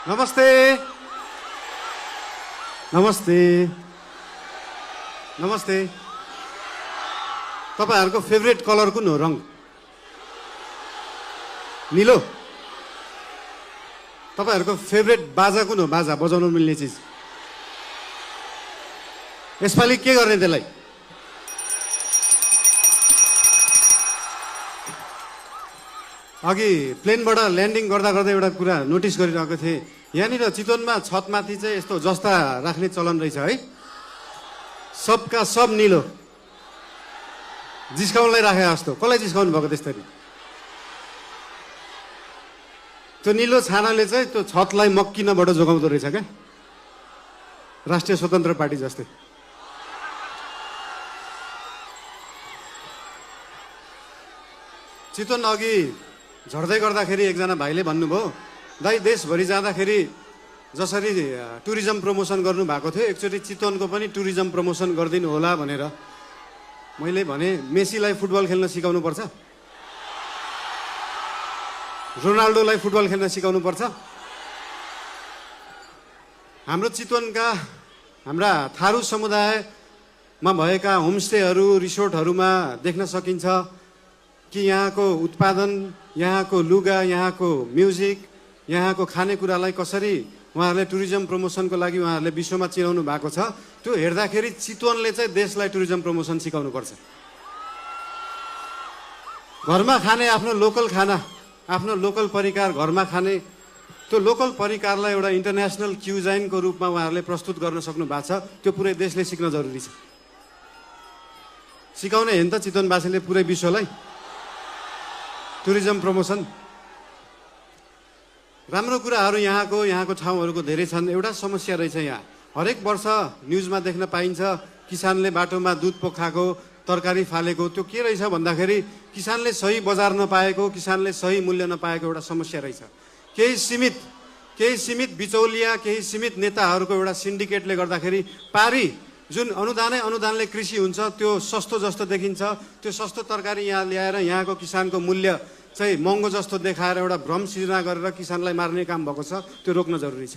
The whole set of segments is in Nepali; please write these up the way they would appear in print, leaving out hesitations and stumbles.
नमस्ते नमस्ते नमस्ते तपाईहरुको फेभरेट कलर कुन हो? रङ नीलो। तपाईहरुको फेभरेट बाजा कुन हो? बाजा बजाउन मिल्ने चीज। यसपालि के गर्ने त्यसलाई? अघि प्लेनबाट ल्यान्डिङ गर्दा गर्दा एउटा कुरा नोटिस गरिरहेको थिएँ। यहाँनिर चितवनमा छतमाथि चाहिँ यस्तो जस्ता राख्ने चलन रहेछ है। सबका सब नीलो। जिस्काउनलाई राखे जस्तो। कसलाई जिस्काउनु भएको त्यसरी? त्यो नीलो छानाले चाहिँ त्यो छतलाई मक्किनबाट जोगाउँदो रहेछ क्या, राष्ट्रिय स्वतन्त्र पार्टी जस्तै। चितवन अघि झर्दै गर्दाखेरि एकजना भाइले भन्नुभयो, दाइ देशभरि जाँदाखेरि जसरी टुरिज्म प्रमोसन गर्नु भएको थियो एकचोटि चितवनको पनि टुरिज्म प्रमोसन गरिदिनु होला भनेर। मैले भने मेसीलाई फुटबल खेल्न सिकाउनु पर्छ, रोनाल्डोलाई फुटबल खेल्न सिकाउनु पर्छ। हाम्रो चितवनका हाम्रा थारू समुदायमा भएका होमस्टेहरू रिसोर्टहरूमा देख्न सकिन्छ कि यहाँको उत्पादन, यहाँको लुगा, यहाँको म्युजिक, यहाँको खानेकुरालाई कसरी उहाँहरूले टुरिज्म प्रमोसनको लागि उहाँहरूले विश्वमा चिनाउनु भएको छ। त्यो हेर्दाखेरि चितवनले चाहिँ देशलाई टुरिज्म प्रमोसन सिकाउनुपर्छ। घरमा खाने आफ्नो लोकल खाना, आफ्नो लोकल परिकार घरमा खाने, त्यो लोकल परिकारलाई एउटा इन्टरनेसनल क्युजाइनको रूपमा उहाँहरूले प्रस्तुत गर्न सक्नु भएको छ। त्यो पुरै देशले सिक्न जरुरी छ। सिकाउने हेन त चितवनवासीले पुरै विश्वलाई टुरिज्म प्रमोसन। राम्रो कुराहरू यहाँको ठाउँहरूको धेरै छन्। एउटा समस्या रहेछ यहाँ, हरेक वर्ष न्युजमा देख्न पाइन्छ किसानले बाटोमा दुध पोखाएको, तरकारी फालेको। त्यो के रहेछ भन्दाखेरि किसानले सही बजार नपाएको, किसानले सही मूल्य नपाएको एउटा समस्या रहेछ। केही सीमित बिचौलिया, केही सीमित नेताहरूको एउटा सिन्डिकेटले गर्दाखेरि पारी जुन अनुदानले कृषि हुन्छ त्यो सस्तो जस्तो देखिन्छ। त्यो सस्तो तरकारी यहाँ ल्याएर यहाँको किसानको मूल्य चाहिँ महँगो जस्तो देखाएर एउटा भ्रम सृजना गरेर किसानलाई मार्ने काम भएको छ। त्यो रोक्न जरुरी छ।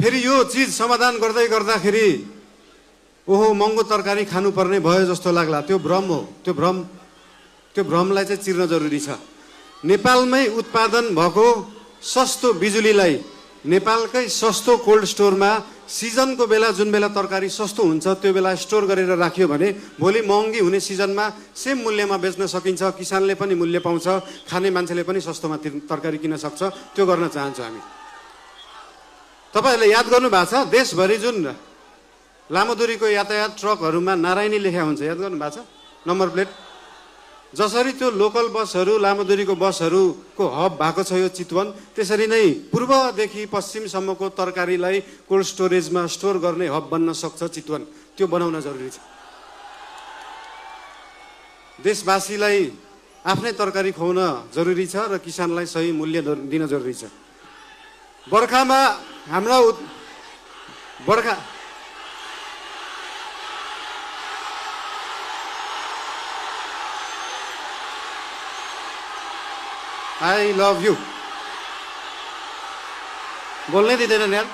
फेरि यो चिज समाधान गर्दै गर्दाखेरि ओहो महँगो तरकारी खानुपर्ने भयो जस्तो लाग्ला, त्यो भ्रम हो। त्यो भ्रमलाई चाहिँ चिर्न जरुरी छ। नेपालमै उत्पादन भएको सस्तो बिजुलीलाई नेपालकै सस्तो कोल्ड स्टोरमा सिजनको बेला जुन बेला तरकारी सस्तो हुन्छ त्यो बेला स्टोर गरेर राखियो भने भोलि महँगी हुने सिजनमा सेम मूल्यमा बेच्न सकिन्छ। किसानले पनि मूल्य पाउँछ, खाने मान्छेले पनि सस्तोमा तरकारी किन्न सक्छ। त्यो गर्न चाहन्छौँ हामी। तपाईहरुले याद गर्नु भएको छ देशभरि जुन लामो दूरीको यातायात ट्रकहरूमा नारायणी लेखा हुन्छ, याद गर्नु भएको छ नम्बर प्लेट। जसरी त्यो लोकल बसहरू, लामो दूरीको बसहरूको हब भएको छ यो चितवन, त्यसरी नै पूर्वदेखि पश्चिमसम्मको तरकारीलाई कोल्ड स्टोरेजमा स्टोर गर्ने हब बन्न सक्छ चितवन। त्यो बनाउन जरुरी छ। देशवासीलाई आफ्नै तरकारी खुवाउन जरुरी छ र किसानलाई सही मूल्य दिन जरुरी छ। बर्खामा हाम्रा I love you. बोल्नै दिँदैन यार।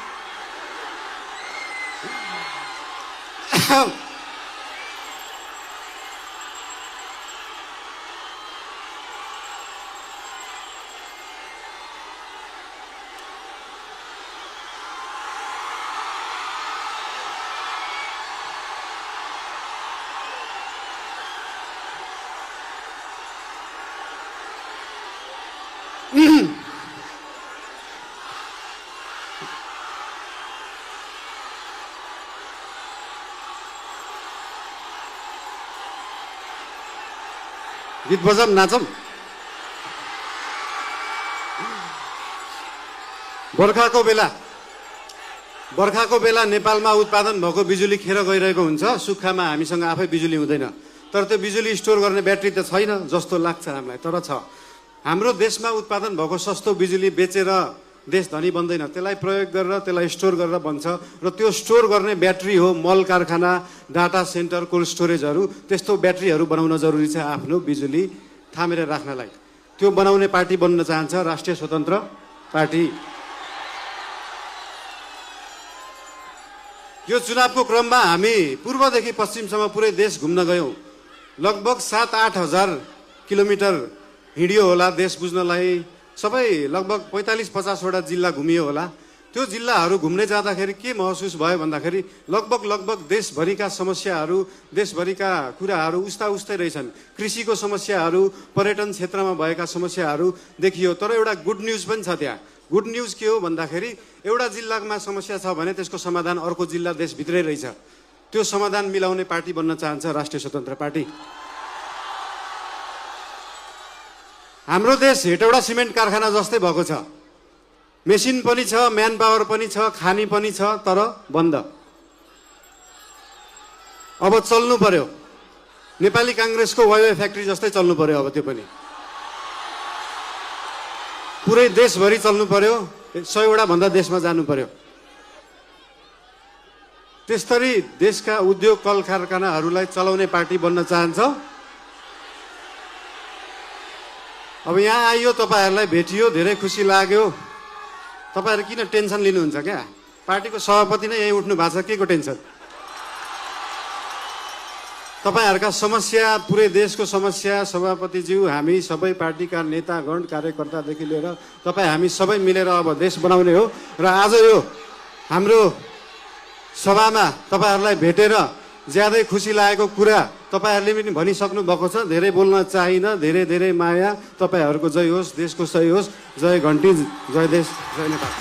गीत बजाम नाचम। बर्खाको बेला नेपालमा उत्पादन भएको बिजुली खेर गइरहेको हुन्छ। सुक्खामा हामीसँग आफै बिजुली हुँदैन। तर त्यो बिजुली स्टोर गर्ने ब्याट्री त छैन जस्तो लाग्छ हामीलाई, तर छ। हाम्रो देशमा उत्पादन भएको सस्तो बिजुली बेचेर देश धनी बन्दैन, त्यसलाई प्रयोग गरेर त्यसलाई स्टोर गरेर बन्छ। र त्यो स्टोर गर्ने ब्याट्री हो मल कारखाना, डाटा सेन्टर, कोल्ड स्टोरेजहरू। त्यस्तो ब्याट्रीहरू बनाउन जरुरी छ आफ्नो बिजुली थामेर राख्नलाई। त्यो बनाउने पार्टी बन्न चाहन्छ राष्ट्रिय स्वतन्त्र पार्टी। यो चुनावको क्रममा हामी पूर्वदेखि पश्चिमसम्म पुरै देश घुम्न गयौँ। लगभग 7-8 हजार किलोमिटर हिँडियो होला देश बुझ्नलाई। सबै लगभग 45-50 वटा जिल्ला घुमियो होला। त्यो जिल्लाहरू घुम्ने जाँदाखेरि के महसुस भयो भन्दाखेरि लगभग देशभरिका समस्याहरू, देशभरिका कुराहरू उस्ता उस्तै रहेछन्। कृषिको समस्याहरू, पर्यटन क्षेत्रमा भएका समस्याहरू देखियो। तर एउटा गुड न्युज पनि छ त्यहाँ। गुड न्युज के हो भन्दाखेरि एउटा जिल्लामा समस्या छ भने त्यसको समाधान अर्को जिल्ला देशभित्रै रहेछ। त्यो समाधान मिलाउने पार्टी बन्न चाहन्छ राष्ट्रिय स्वतन्त्र पार्टी। हाम्रो देश हेटौडा सिमेन्ट कारखाना जस्तै भएको छ। मेसिन पनि छ, म्यान पावर पनि छ, खानी पनि छ, तर बन्द। अब चल्नु पर्यो। नेपाली काङ्ग्रेसको वाइवाई फ्याक्ट्री जस्तै चल्नु पर्यो अब त्यो पनि। पुरै देशभरि चल्नु पर्यो। 100 वटा भन्दा देशमा जानु पर्यो। त्यसरी देशका उद्योग कल कारखानाहरूलाई चलाउने पार्टी बन्न चाहन्छ। अब यहाँ आइयो, तपाईँहरूलाई भेटियो, धेरै खुसी लाग्यो। तपाईँहरू किन टेन्सन लिनुहुन्छ क्या? पार्टीको सभापति नै यही उठ्नु भएको छ, के को टेन्सन? तपाईँहरूका समस्या, पुरै देशको समस्या सभापतिज्यू, हामी सबै पार्टीका नेतागण, कार्यकर्तादेखि लिएर तपाईँ हामी सबै मिलेर अब देश बनाउने हो। र आज यो हाम्रो सभामा तपाईँहरूलाई भेटेर ज्यादै खुसी लागेको कुरा तपाईँहरूले पनि भनिसक्नु भएको छ। धेरै बोल्न चाहिन। धेरै धेरै माया। तपाईँहरूको जय होस्, देशको सही होस्। जय घन्टी, जय देश, जय नेपाल।